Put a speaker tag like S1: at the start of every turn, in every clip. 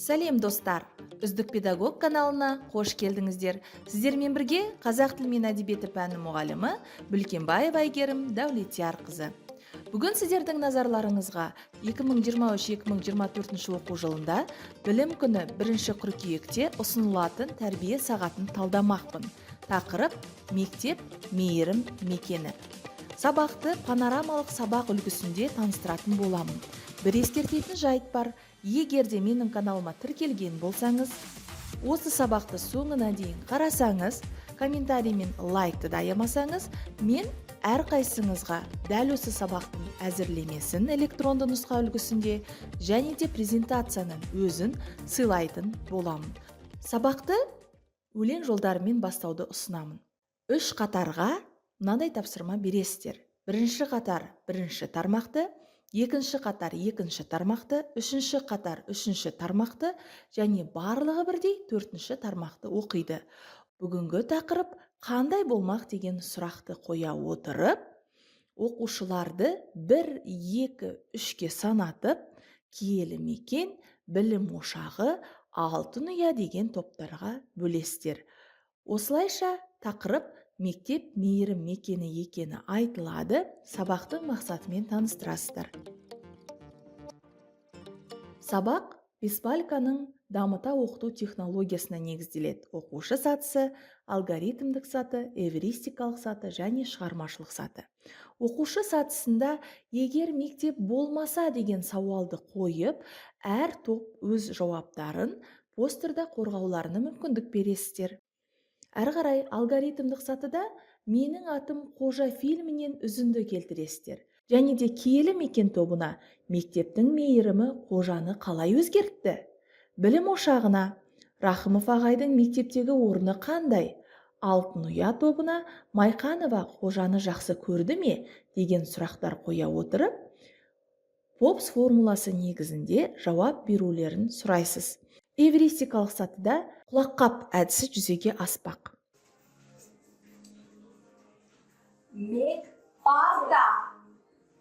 S1: Сәлем, достар! Үздік педагог каналына қош келдіңіздер. Сіздермен бірге қазақ тілі мен әдебиеті пәні мұғалімі Бүлкенбаева Әйгерім Дәулетиярқызы. Бүгін сіздердің назарларыңызға 2023-2024 оқу жылында Білім күні 1 қыркүйекте ұсынылатын тәрбие сағатын талдамақпын. Тақырып: «Мектеп – мейірім мекені». Сабақты панорамалық сабақ үлгісінде таныстыратын боламын. Бір ескертетін жайт бар: егер де менің каналыма тіркелген болсаңыз, осы сабақты соңына дейін қарасаңыз, комментарий мен лайкты да аямасаңыз, мен әрқайсыңызға дәл осы сабақтың әзірлемесін электронды нұсқа үлгісінде және де презентацияның өзін сыйлайтын боламын. Сабақты өлең жолдарымен бастауды ұсынамын. Үш қатарға мынандай тапсырма бересіздер: бірінші қатар бірінші тармақты, екінші қатар екінші тармақты, үшінші қатар үшінші тармақты және барлығы бірдей төртінші тармақты оқиды. Бүгінгі тақырып қандай болмақ деген сұрақты қоя отырып, оқушыларды бір, екі, үшке санатып, киелі мекен, білім ошағы, алтын ұя деген топтарға бөлесіздер. Осылайша тақырып мектеп мейірім мекені екені айтылады, сабақтың мақсатымен таныстырасыздар. Сабақ Беспалконың дамыта оқыту технологиясына негізделеді: оқушы сатысы, алгоритмдік саты, эвристикалық саты және шығармашылық саты. Оқушы сатысында «Егер мектеп болмаса» деген сауалды қойып, әр топ өз жауаптарын постерда қорғауларына мүмкіндік бересіздер. Әрі қарай алгоритмдік сатыда «Менің атым Қожа» фильмінен үзінді келтіресіздер және де киелі мекен тобына «Мектептің мейірімі Қожаны қалай өзгертті?», білім ошағына «Рахымов ағайдың мектептегі орны қандай?», алтын ұя тобына «Майқанова Қожаны жақсы көрді ме?» деген сұрақтар қоя отырып, ПОПС формуласы негізінде жауап берулерін сұрайсыз. Эвристикалық сатыда құлаққап әдісі жүзеге аспақ.
S2: Парта,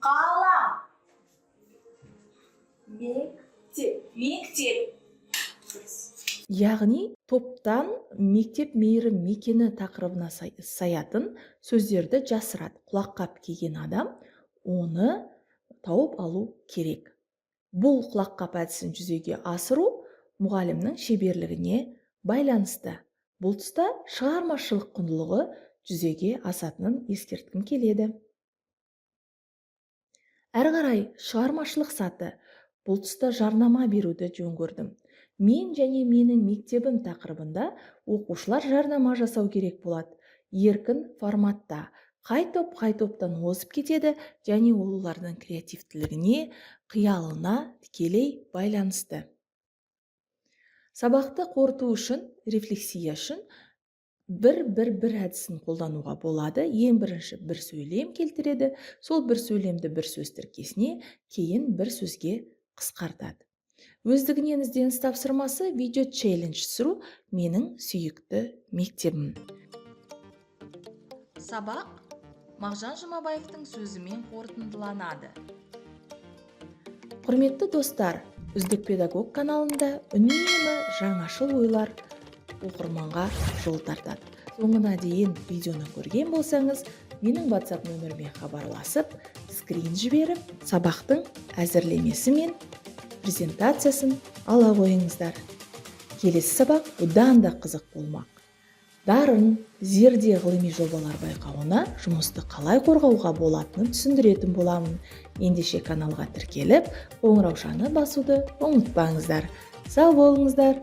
S2: қалам, мектеп, мектеп.
S1: Яғни топтан мектеп мейірім мекені тақырыбына саятын сөздерді жасырады. Құлаққап киген адам оны тауып алу керек. Бұл құлаққап әдісін жүзеге асыру мұғалімнің шеберлігіне байланысты. Бұл тұста шығармашылық құндылығы жүзеге асатынын ескерткім келеді. Әрі қарай шығармашылық саты. Бұл тұста жарнама беруді жөн көрдім. «Мен және менің мектебім» тақырыбында оқушылар жарнама жасау керек болады еркін форматта. Қай топ қай топтан озып кетеді және ол олардың креативтілігіне, қиялына тікелей байланысты. Сабақты қорыту үшін, рефлексия үшін бір, бір, бір әдісін қолдануға болады. Ең бірінші бір сөйлем келтіреді, сол бір сөйлемді бір сөз тіркесіне, кейін бір сөзге қысқартады. Өздігінен ізденіс тапсырмасы: видео челлендж түсіру, «Менің сүйікті мектебім». Сабақ Мағжан Жұмабаевтың сөзімен қорытындыланады. Құрметті достар, Үздік педагог каналында үнемі жаңашыл ойлар оқырманға жол тартады. Соңына дейін видеоны көрген болсаңыз, менің WhatsApp нөміріме хабарласып, скрин жіберіп, сабақтың әзірлемесі мен презентациясын ала қойыңыздар. Келесі сабақ бұдан да қызық болмақ. «Дарын», «Зерде» ғылыми жобалар байқауына жұмысты қалай қорғауға болатынын түсіндіретін боламын. Ендеше каналға тіркеліп, қоңыраушаны басуды ұмытпаңыздар. Сау болыңыздар!